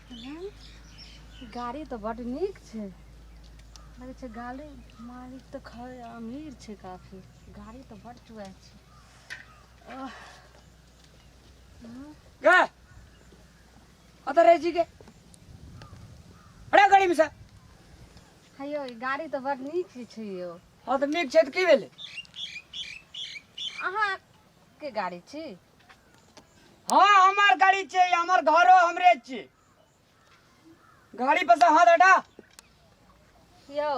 गाड़ी तऽ बड्ड नीक छै। लगै छै गाड़ी मालिक तऽ खै अमीर छै काफी। गाड़ी तऽ बड्ड चुआइ छै। आह, गे कतऽ रहै छी गे? अरे गाड़ी में से। हे यौ, ई गाड़ी तऽ बड्ड नीक छै यौ। हाँ तऽ नीक छै तऽ की भेलै? अहाँके गाड़ी छी? हाँ हमार गाड़ी छै, हमर घरो हमरे छी। गाड़ी पर से हाथ हटा। यौ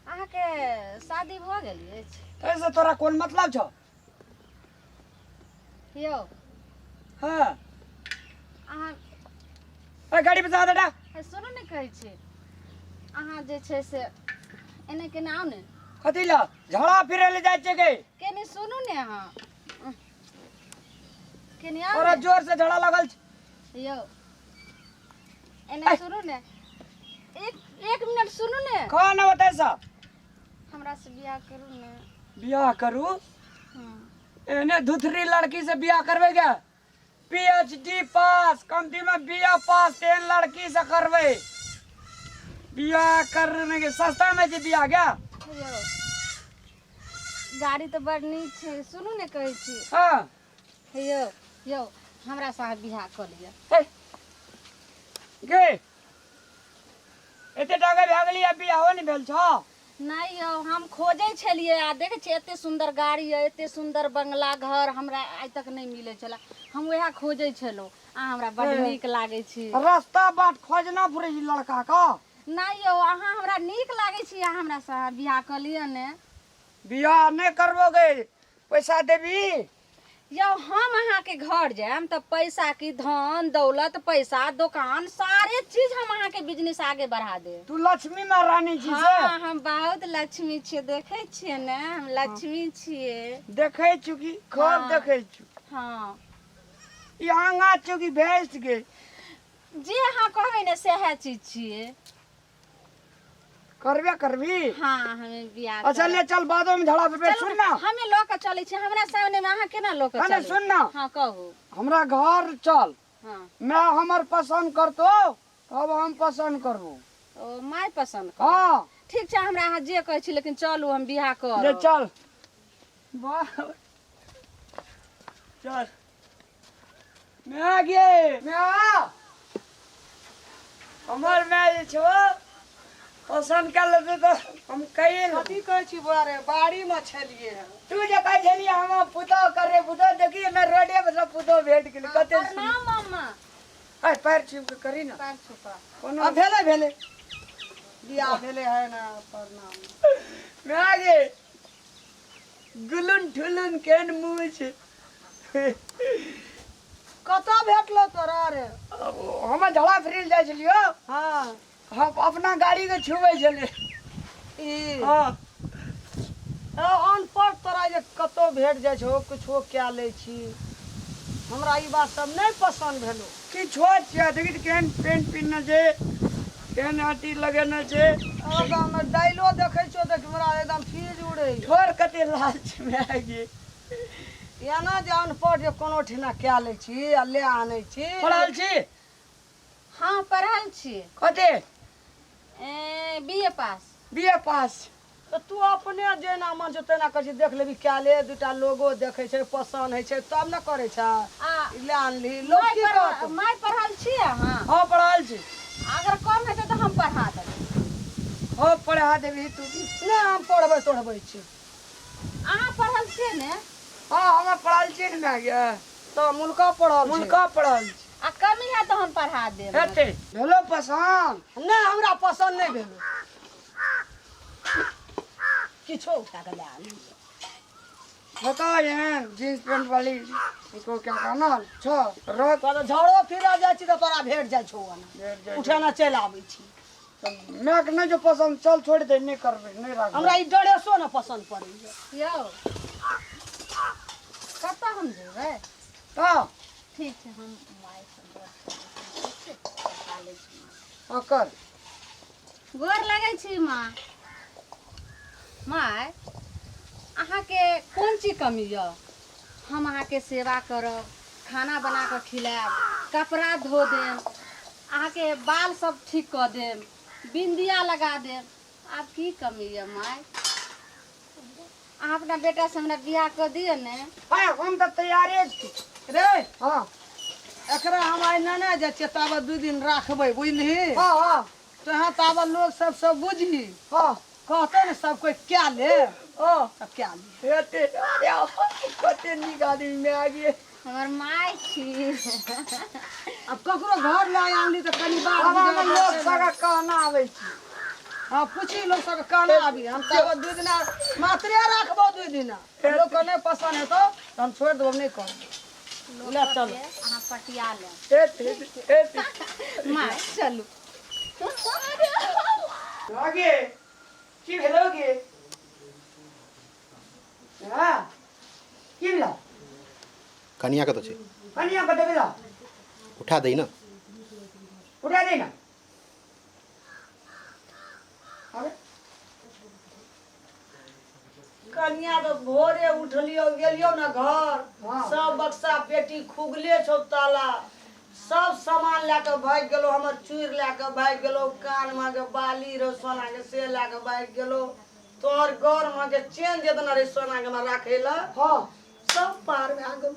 अहाँके शादी भऽ गेल अछि? ऐसे तोरा कोन मतलब छौ? यौ हाँ अहाँ ए गाड़ी पर से हाथ हटा। हे सुनू ने, कहै छी अहाँ जे छै से एने केने आउ ने। कथी ला झगड़ा फिरे ले जाइ छै गे? केने सुनू ने, अहाँ केने आउ तोरा ने। जोर से झगड़ा लगल छै। यौ एने सुनू ने, एक एक मिनट सुनू ने। कौन है बताय सा? हमरा से बियाह करू ने। बियाह करू? हाँ। एने धुथरी लड़की से बियाह करबे क्या? पीएचडी पास कमती में बीए पास तेन लड़की से करबे बियाह करने के सस्ता में जे बियाह गया। यौ गाड़ी तऽ बड़ नीक छै। सुनू ने, कहै छी। हाँ। हे यौ, यौ हमरा से अहाँ बियाह कऽ लिअ। हे गे एते टाका भए गेली आ बियाहो नहि भेल छौ? नहि यौ, हम खोजै छलियै आ देखै छियै एते सुन्दर गाड़ी यऽ, एते सुन्दर बंगला घर हमरा आइ तक नहि मिलै छलै। हम वएह खोजै छलहुँ, अहाँ हमरा बड्ड नीक लागै छी। रास्ता बाट खोजना पड़ै छै लड़का का। नहि यौ, अहाँ हमरा नीक लागै छी, अहाँ हमरा से बियाह कऽ लिअ ने। बियाह नहि करबो गे, पैसा देबी? यौ हम अहाँके घर जायब तऽ पैसा की धन दौलत पैसा दोकान सारे चीज हम अहाँके बिजनेस आगे बढ़ा देब। तू लक्ष्मी महारानी छी से? हाँ हम बहुत लक्ष्मी छियै, देखै छियै ने हम लक्ष्मी छियै। देखै छु कि खूब। हाँ। देखै छु। हाँ। ई आंगा छु कि भैंस गे? जे अहाँ कहबै ने सएह चीज छियै। करबे करबी? हाँ हमें बियाह अच्छा करब। ले चल, बादो में झगड़ा पे। चलू सुन ना, हमें लऽ कऽ चलै छी, हमरा सामने में अहाँ केना लऽ कऽ अरे चलै? सुन ना। हाँ कहू। हमरा घर चल। हाँ। मैं हमर पसंद करतो तब हम पसंद करबो। ओ my पसंद कर? हाँ। ठीक छै, हमरा अहाँ जे कहै छी, लेकिन चलू हम बियाह ले करब। चल, वाह चल मैं आ गए, मैं आ हमर मैं जे छो पसंद कर लेते तो हम कही। कथी कहै छी बौआ रे? बाड़ी मे छलियै हँ। तू जे कहै छलियै हम पुतोह करे पुतोह, देखी ने रोडे पर सब पुतोह भेट गेलै कते सुन्दर। प्रणाम मामा। आइ पैर छू के करी ना। पैर छुपा। कोनो आ भेलै भेलै बियाह भेलै है ना, प्रणाम। मैं आ गए, गुलुन ठुलुन केहन मुँह छै। कतऽ भेटलो तोरा रे? हम झड़ा फिर जाइ छलियो। हाँ। हम अपना गाड़ी के छुबै छलै। ई? हाँ। अनपढ़ तोरा जे कतौ भेट जाइ छौ किछो कए लै छी, हमरा ई बात सब नहि पसन्द भेलो। की छोट छियै, देखी तऽ केहन पेंट पिन्हने छै, केहन अथी लगेने छै। एकदम दाइलो देखै छौ तऽ हमरा एकदम फीज उड़ै। ठोर कते लाल छै माय गे। एना जे अनपढ़ जे कोनो ठिना कए लै छी आ ले आनै छी। पढ़ल छी? हाँ पढ़ल छी। कते? बी ए पास। बी ए पास। तऽ तू अपने जेना मन छौ तेना करै छी, देख लेबही कए ले, दूटा लोगो देखै छै, पसन्द होइ छै तब ने करै छै। आ ई ले आनलही, लोक माय की पढ़ कहतौ? माय पढ़ल छी अहाँ? हाँ पढ़ल छी। अगर कम हेतै तऽ हम पढ़ा देबै। हाँ पढ़ा देबही तू? नहि, हम पढ़बै तोढ़बै छी। अहाँ पढ़ल छियै ने? हाँ हम पढ़ल छी ने माय गे। तऽ मुल्का पढ़ल छै। मुल्का पढ़ल छी। आ कमी है तऽ हम पढ़ा देब। हेतै। भेलो पसन्द? नहि, हमरा पसन्द नहि भेलो। किछो उठा कऽ लए आनलियै। बताओ एहन जींस पैंट वाली उसको क्या कहना छो रख। तोरा झड़ो फिरा जाइ छी तऽ तोरा भेट जाइ छौ ओना। भेट जाइ छै। उठेने चलि आबै छी। मायके नहि जो पसन्द, चल छोड़ि दे, नहि करबै, नहि राखबै। हमरा ई ड्रेसो ने पसन्द पड़ैया। यौ कतऽ हम जेबै? तऽ ठीक छै, हम माय से गप करै छी, बता लै छी माँ। हाँ कर। गोर लगै छी माँ। माय अहाँके कोन चीज कमी यऽ? हम अहाँके सेवा करब, खाना बना कऽ खिलायब, कपड़ा धो देब अहाँके। अहाँके बाल सब ठीक कऽ देब, बिंदिया लगा देब। आब की कमी यऽ माय? अहाँ अपना बेटासँ हमरा बियाह कऽ दिअ ने। आय हम तऽ तैयारे छी। रे हँ एकरा हम आइ नेने जाइ छियै, ताबत 2 दिन राखबै, बुझलिही? हँ हँ। तोहाँ ताबत लोक सब सब बुझही। हँ। कहतै ने सब कोइ क्या ले। हँ। तब क्या ले। एते अरे कते नीक आदमी में आ गेल। हमर माय छी। आब ककरो घर लए आनली तऽ कनि बात आब बुझल हम लोक पड़तै ने। सबके कहना आबै छी। हँ पूछी लोक सबके कहना आबी। हम ताबत 2 दिना मात्रे राखबो, 2 दिना लोकके नहि पसन्द हेतौ तऽ हम छोड़ि देबौ, नहि करबौ। ले चल। अहाँ पटिया लेब। एते एते। माय चलू। आगे की भेलो गे? हाँ की भेलो? कनिया कतऽ छै? कनिया कतऽ भेलो? उठा दही ने। उठा दे ना। अरे कनिया तो भोरे उठलियो गेलियो ना घर। हाँ। सब बक्सा पेटी खुगले छौ ताला, सब सामान लए के भागि गेलो। हमर चूड़ लए के भागि गेलो, कान में के बाली रहो सोना के से लए के भागि गेलो, तोहर गौर में के चेन जितना रहे सोना के हमरा राखे ला। हाँ। सब पार भए गेलो।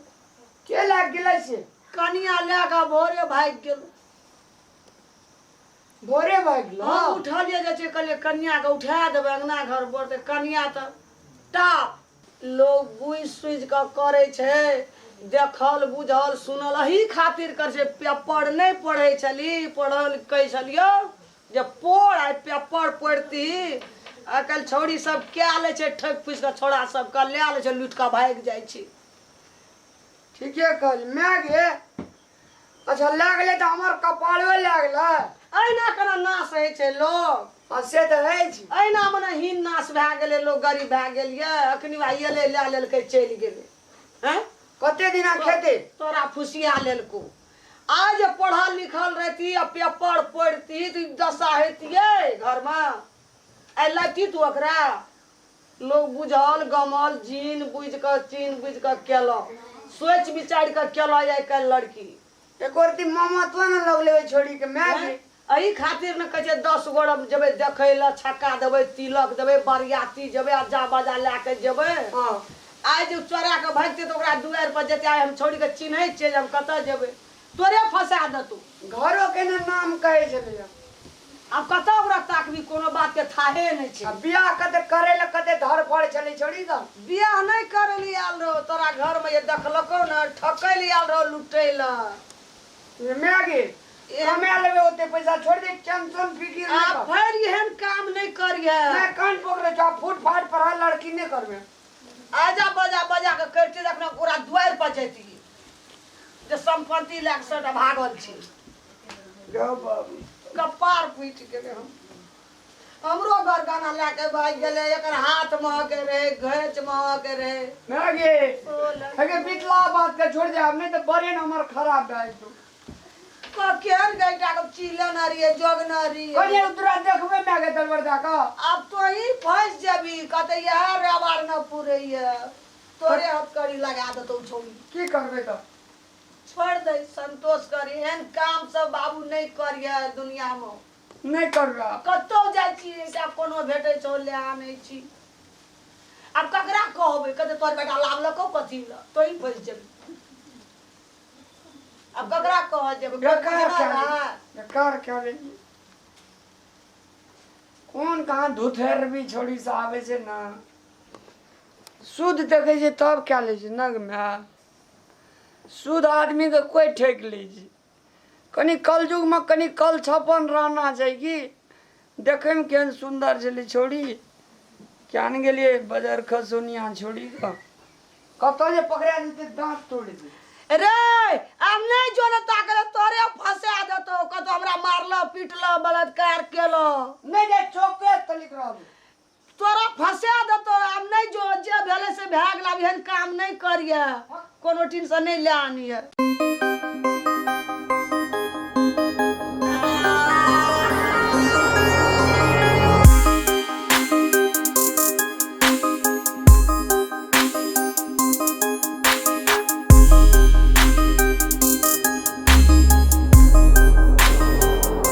के लाग गेलै से? कनिया लए के भोरे भागि गेलो। भोरे भागि गेलो? हम उठलियै जाइ छियै, कहलियै कनिया के उठा देबै अंगना घर बोरतै। कनिया तऽ टाप। लोग बुझि सुझि कऽ करै छै, देखल बुझल सुनल एही खातिर करै छै। पेपर नहि पढ़ै छली, पढ़ल कहै छलियौ जे पढ़, आइ पेपर पढ़ती। आइ काल्हि छौड़ी सब कए लै छै ठकि फुसि कऽ, छौड़ा सबके लए लै छै, लुटि कऽ भागि जाइ छै। ठीके कहली माय गे। अच्छा लए गेलै तऽ हमर कपारो लए गेलै। एहिना केना नाश होइ छै लोक? आ से तऽ अछि। एहिना मने हीन नाश भए गेलै, लोक गरीब भए गेल यऽ। अखनी आइ एलै, लए लेलकै, चलि गेलै। हैं कते दिना खेतै? तोरा फुसिया लेलको। आइ जे पढ़ल लिखल रहती आ पेपर पढ़ती तऽ ई दशा हेतियै घरमे? आइ लैती तू ओकरा? लोक बुझल गमल जीन बुझि कऽ चीन बुझि कऽ केलक, सोचि विचारि कऽ केलक आइ काल्हि लड़की। एको रत्ती ममत्व ने लगलै ओहि छोड़ी के माय गे। एहि खातिर ने कहै छै 10 गोरा जेबै देखै लए, छक्का देबै, तिलक देबै, बरियाती जेबै आ जा बाजा लए कऽ जेबै। हँ। आइ जे चोरा कऽ भागतै तऽ ओकरा दुआरि पर जेतै। आइ हम छोड़ी के चिन्है छियै जे हम कतऽ जेबै, तोरे फंसा देतौ। घरो के ने नाम कहै छलैया। आब कतऽ ओकरा ताकबी, कोनो बात के थाहे नहि छै। आ बियाह कते करै लए कते धरफड़ छलै छोड़ी के। बियाह नहि करै लए आयल रहो तोरा घर में, जे देखलकौ ने ठकै लए आयल रहो, लुटै लए। माय गे कमा लेबै ओते पैसा, छोड़ दे टेंशन फिकिर आ नहि कर। फेर एहन काम नहि करिहे। मैं कान पकड़े छौ, फुटफाट पर हर लड़की नहि करबै। आजा बजा बजा के करिते तखन ओकरा दुआरि पर जैती जे संपत्ति लए कऽ सबटा भागल छी। कपार फूटि गेलै। हम हमरो घर गाना लए के भागि गेलै। एकर हाथ महके रहे, घेच महके रहे। माय गे अगे बितला बात के छोड़ दे आब, नहीं तऽ बड़े न हमर खराब भए जेतौ। केहन गैटा के चिलन रहियै, जोगन रहियै। कहिया तोरा देखबै माय गे दरवाजा के? आब तो ही फंसि जेबी, कहते इएह रेवार न पुरैया, तोरे हथकड़ी लगा देतौ छौड़ी। की करबै तऽ? छोड़ दे, संतोष करी। एहन काम सब बाबू नहि करिहे दुनिया में। नहि करबै आब। कतौ जाइ छी, एकटा कोनो भेटै छौ लए आनै छी। आब ककरा कहबै? कहते तोहर बेटा लाबलकौ कथी लए, तोही फंसि जेबी। आब ककरा कहऽ जेबै? बेकार क्या बेकार क्या ले। कोन कहाँ धुथेर भी छोड़ी से आबै छै ने, शुद्ध देखै छै तब क्या लै छै न माय। शुद्ध आदमी के कोइ ठकि लै छै। कनि कलयुग में कनि कल छपन रहना छै कि देखैमे केहन सुन्दर छलै छौड़ी। किया ने गेलियै बजर खसोनिया छोड़ी के, कतऽ जे पकड़ा जेतै दाँत तोड़ि देतै। रे आब नहि जो ने ताकले, तोरे फंसा देतौ। कतौ हमरा मारल पीटल बलात्कार केलौ। नहि जाय चौके तलिक रहबै। तोरा फंसा देतौ। आब नहि जो, जे भेलै से भए गेल। आब एहन काम नहि करिहे, कोनो टेंशन नहि लए आनिहे।